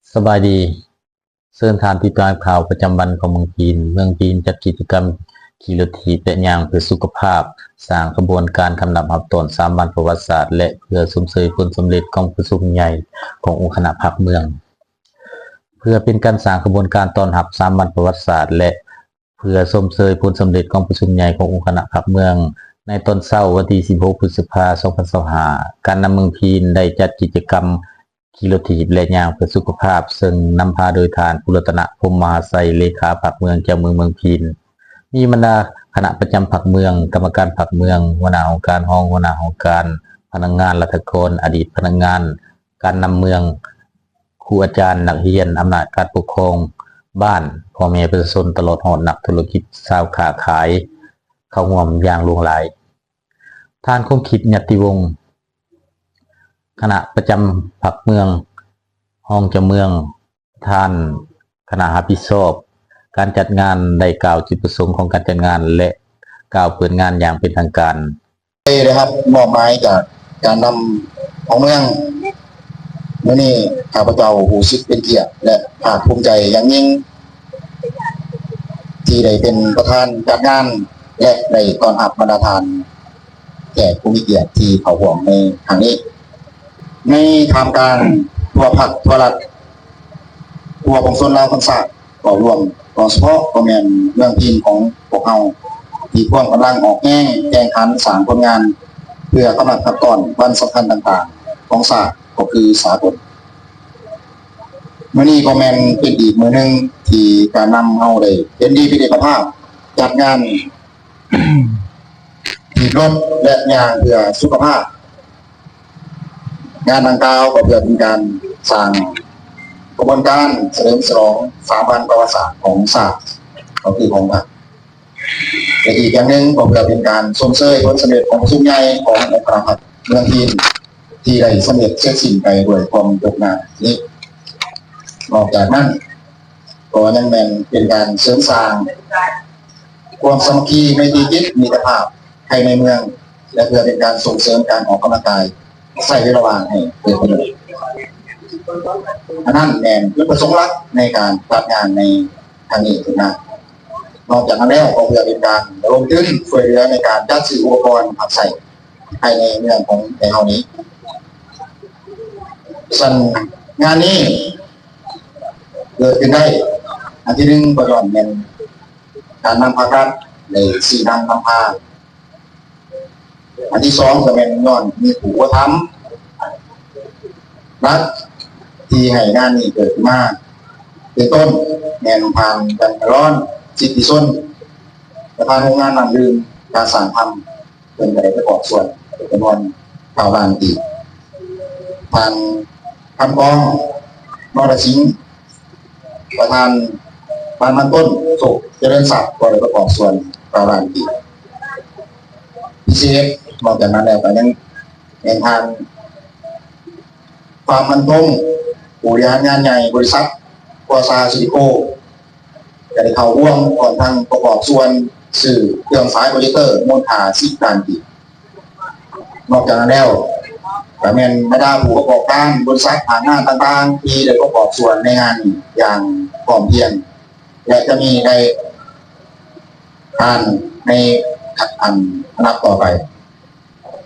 ສະບາຍດີ. ເຊີນທ່ານຕິດຕາມຂ່າວປະຈຳວັນຂອງເມືອງພີນ. ເມືອງພີນຈັດກິດຈະກຳຂີ່ລົດຖີບ ແລະ ຍ່າງເພື່ອສຸຂະພາບ, ສ້າງຂະບວນການຄຳນັບຮັບຕ້ອນສາມວັນປະຫວັດສາດ ແລະ ເພື່ອຊົມເຊີຍຜົນສຳເລັດກອງປະຊຸມໃຫຍ່ຂອງອົງຄະນະພັກເມືອງ. ເພື່ອເປັນການສ້າງຂະບວນການຕ້ອນຮັບສາມວັນປະຫວັດສາດ ແລະ ເພື່ອຊົມເຊີຍຜົນສຳເລັດກອງປະຊຸມໃຫຍ່ຂອງອົງຄະນະພັກເມືອງ, ໃນຕອນເຊົ້າວັນທີສິບຫົກ ພຶດສະພາ ສອງພັນຊາວຫ້າ ການນຳເມືອງພີນໄດ້ຈັດກິດຈະກຳ ຂີ່ລົດຖີບ ແລະ ຍ່າງເພື່ອສຸຂະພາບ, ເຊິ່ງນຳພາໂດຍທ່ານ ພູລັດຕະນະ ພົມມະຫາໄຊ ເລຂາພັກເມືອງ, ເຈົ້າເມືອງເມືອງພີນ, ມີບັນດາຄະນະປະຈຳພັກເມືອງ, ກຳມະການພັກເມືອງ, ຫົວໜ້າຫ້ອງການ, ຮອງຫົວໜ້າຫ້ອງການ, ພະນັກງານລັດຖະກອນ, ອະດີດພະນັກງານການນຳເມືອງ, ຄູອາຈານ, ນັກຮຽນ, ອຳນາດການປົກຄອງບ້ານ, ພໍ່ແມ່ປະຊາຊົນ, ຕະຫຼອດຮອດນັກທຸລະກິດ, ຊາວຄ້າຂາຍ ເຂົ້າຮ່ວມຢ່າງຫຼວງຫຼາຍ. ທ່ານ ຄົມຄິດ ຍັດຕິວົງ ຄະນະປະຈຳພັກເມືອງ, ຮອງເຈົ້າເມືອງ, ປະທານຄະນະຮັບຜິດຊອບການຈັດງານ ໄດ້ກ່າວຈຸດປະສົງຂອງການຈັດງານ ແລະ ກ່າວເປີດງານຢ່າງເປັນທາງການ. ໄດ້ຮັບມອບໝາຍຈາກການນຳຂອງເມືອງ. ມື້ນີ້ຂ້າພະເຈົ້າຮູ້ສຶກເປັນກຽດ ແລະ ພາກພູມໃຈຢ່າງຍິ່ງ ທີ່ໄດ້ເປັນປະທານຈັດງານ ແລະ ໄດ້ຕ້ອນຮັບບັນດາທ່ານແຂກຜູ້ມີກຽດທີ່ເຂົ້າຮ່ວມໃນຄັ້ງນີ້. ໃນທ່າມກາງທົ່ວພັກທົ່ວລັດ ທົ່ວປວງຊົນລາວທັງຊາດເຂົ້າຮ່ວມ, ໂດຍສະເພາະກໍແມ່ນເມືອງພີນຂອງພວກເຮົາ ທີ່ພວມກຳລັງອອກແຮງແຂ່ງຂັນສ້າງຜົນງານ ເພື່ອກຳລັງຮັບຕ້ອນວັນສຳຄັນຕ່າງໆຂອງຊາດ ກໍຄືສາກົນ. ມື້ນີ້ກໍແມ່ນເປັນອີກມື້ໜຶ່ງທີ່ການນຳເຮົາໄດ້ເຫັນດີເປັນເອກະພາບ ຈັດງານ ຂີ່ລົດ ແລະ ຍ່າງເພື່ອສຸຂະພາບ. ງານດັ່ງກ່າວກໍເພື່ອເປັນການສ້າງຂະບວນການສະເຫຼີມສະຫຼອງສາມວັນປະຫວັດສາດຂອງຊາດ ກໍຄືຂອງພັກ ແລະ ອີກຢ່າງໜຶ່ງກໍເພື່ອເປັນການຊົມເຊີຍຜົນສຳເລັດກອງປະຊຸມໃຫຍ່ຂອງອົງຄະນະພັກເມືອງພີນ ທີ່ໄດ້ສຳເລັດເສັດສິ້ນໄປດ້ວຍຄວາມໂຊກງາມນີ້. ນອກຈາກນັ້ນ ກໍຍັງແມ່ນເປັນການເສີມສ້າງຄວາມສາມັກຄີ ໄມຕີຈິດ ມິດຕະພາບພາຍໃນເມືອງ ແລະ ເພື່ອເປັນການສົ່ງເສີມການອອກກຳລັງກາຍ ໃຊ້ເວລາວ່າງໃຫ້ເກີດປະໂຫຍດ. ອັນນັ້ນແມ່ນຈຸດປະສົງຫຼັກໃນການຈັດງານໃນຄັ້ງນີ້ຂຶ້ນມາ. ນອກຈາກນັ້ນແລ້ວ ກໍເພື່ອເປັນການລະດົມທຶນຊ່ວຍເຫຼືອໃນການຈັດຊື້ອຸປະກອນຮັບໃຊ້ ພາຍໃນເມືອງຂອງແຕ່ເຮົານີ້. ຊັ້ນງານນີ້ເກີດຂຶ້ນໄດ້ ອັນທີໜຶ່ງກໍຍ້ອນແມ່ນການນຳພາກລັດໄດ້ຊີ້ນຳນຳພາ, ອັນທີສອງກໍແມ່ນຍ້ອນມີຜູ້ອຸປະຖຳລັດທີ່ໃຫ້ງານນີ້ເກີດຂຶ້ນມາ ເປັນຕົ້ນແມ່ນທ່ານ ຈັນທະລອນ ສິດທິຊົນ ປະທານໂຮງງານນ້ຳດື່ມການສ້າງທຳ ເພິ່ນກໍໄດ້ປະກອບສ່ວນເປັນຈຳນວນເກົ້າລ້ານກີບ. ທ່ານ ຄຳກອງ ນໍລະສິງ ປະທານບ້ານມັນຕົ້ນ ໂຊກຈະເລີນຊັບ ກໍໄດ້ປະກອບສ່ວນເກົ້າລ້ານກີບ. ພິເສດນອກຈາກນັ້ນແລ້ວ ກໍຍັງແມ່ນທ່ານ ຄວາມໝັ້ນຄົງ ຜູ້ບໍລິຫານງານໃຫຍ່ບໍລິສັດ ກໍຊາ ສະຕູດິໂອ ຈະໄດ້ເຂົ້າຮ່ວມ ພ້ອມທັງປະກອບສ່ວນຊື້ເຄື່ອງສາຍໂປຣເຈັກເຕີ ມູນຄ່າສິບລ້ານກີບ. ນອກຈາກນັ້ນແລ້ວ ກະແມ່ນບັນດາຜູ້ປະກອບການ ບໍລິສັດ ພາກງານຕ່າງໆ ທີ່ໄດ້ປະກອບສ່ວນໃນງານນີ້ຢ່າງພ້ອມພຽງ ແລະ ຈະມີໃນການ ໃນ ອັນ ອັນດັບຕໍ່ໄປ.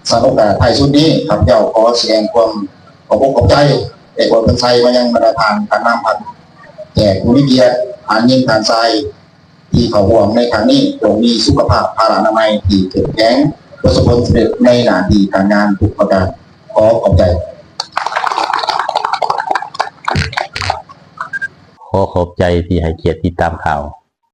ສຳລັບໂອກາດທ້າຍສຸດນີ້ ຂ້າພະເຈົ້າຂໍສະແດງຄວາມຂອບອົກຂອບໃຈ ແລະ ອວຍພອນໄຊມາຍັງບັນດາທ່ານການນຳພັກ, ແຂກຜູ້ມີກຽດ, ທ່ານຍິງ, ທ່ານຊາຍ ທີ່ເຂົ້າຮ່ວມໃນຄັ້ງນີ້ ຈົ່ງມີສຸຂະພາບພະລານາໄມທີ່ເຂັ້ມແຂງ, ປະສົບຜົນສຳເລັດໃນໜ້າທີ່ການງານທຸກປະການ. ຂໍຂອບໃຈ. ຂໍຂອບໃຈທີ່ໃຫ້ກຽດຕິດຕາມຂ່າວ.